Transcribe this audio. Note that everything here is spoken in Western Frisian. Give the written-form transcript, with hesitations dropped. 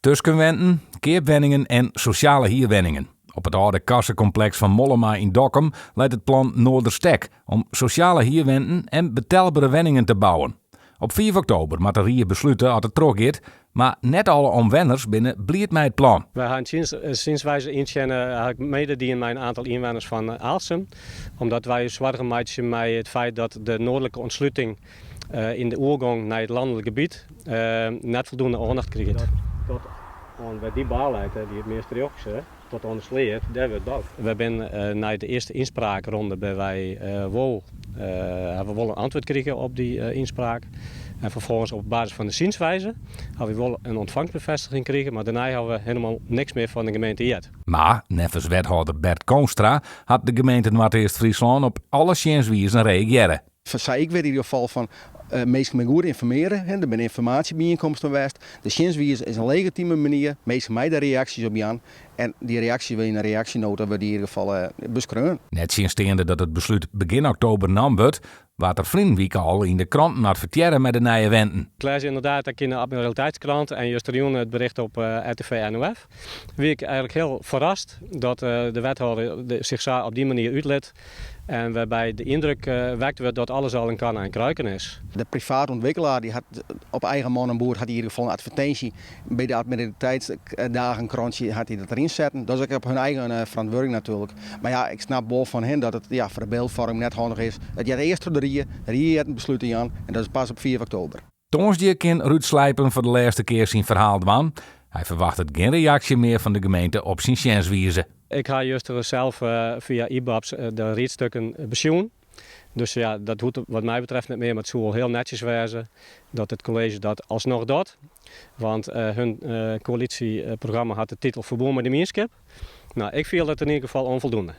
Tuskenwenten, keapwenningen en sosjale hierwenningen. Op it âlde kassekompleks fan Mollema yn Dokkum leit it plan Noorderstek om sosjale hierwenten en betelbere wenningen te bouwen. Op fiif oktober moat de rie beslute oft it trochgiet, mar net alle omwenners binne bliid mei it plan. Wy ha in sjenswize yntsjinne, ha ik mede dien mei in aantal ynwenners fan Aalsum, omdat wy ús soargen meitsje mei it feit dat de noardlike ûntsluting yn de oergong nei it lanlik gebiet net foldoende oandacht kriget. Tot oan wêr't dy bou leit, dy it meast rjochts, tot oan de sleat, dêr wurdt boud. Wy binne nei de earste ynspraakronde binne wy wol, hawwe we wol in antwurd krige op dy ynspraak. En ferfolgens op basis fan de sjenswize hawwe wy wol in ûntfangstbefêstiging krige, mar dêrnei hawwe we hielendal niks mear fan de gemeente heard. Mar neffens wethâlder Bert Koonstra hat de gemeente Noardeast-Fryslân op alle sjenswizen reagearre. Sa ik wit yn ieder gefal fan minsken binne goed ynformearre. Der binne ynformaasjebyienkomsten west. De sjenswize is in legitime manier. Minsken meie dêr reaksjes op jaan. En dy reaksjes wurde yn in reaksjenota wurde yn ieder gefal beskreaun. Nettsjinsteande dat it beslút begjin oktober naam wurdt, waard der ferline wike al yn de kranten advertearre mei de nije wenten. Ik lês ynderdaad ek yn de Admiraliteitskrant en justerjûn it bericht op RTV NOF. Wie ik eigenlik hiel ferrast dat de wethâlder sich sa op dy manier útlit. En wêrby de yndruk wekt wurdt dat alles al in kannen en kruiken is. De private ûntwikkelaar dy hat op eigen man en boer hat yn ieder gefal in advertinsje by de Admiraliteitsdagenkrantsje hat hy dat deryn setten. Dat is ek op hun eigen ferantwurding natuerlik. Mar ja, ik snap wol fan him dat it ja, foar de byldfoarming net handich is. It heart earst troch de rie, de rie heart in beslút te jaan en dat is pas op fiif oktober. Tongersdei kin Ruud Slijpen foar de lêste kear syn ferhaal dwaan. Hy ferwachtet gjin reaksje mear fan de gemeente op syn sjenswize. Ik ha juster sels fia IBABS de riedstukken besjoen. Dus ja, dat hoecht wat my betreft net mear, mar it soe wol hiel netsjes wêze dat it kolleezje dat alsnoch docht. Want hun koälysjeprogramma hat de titel Ferbûn mei de Mienskip. No, ik fiel dat yn ieder gefal ûnfoldoende.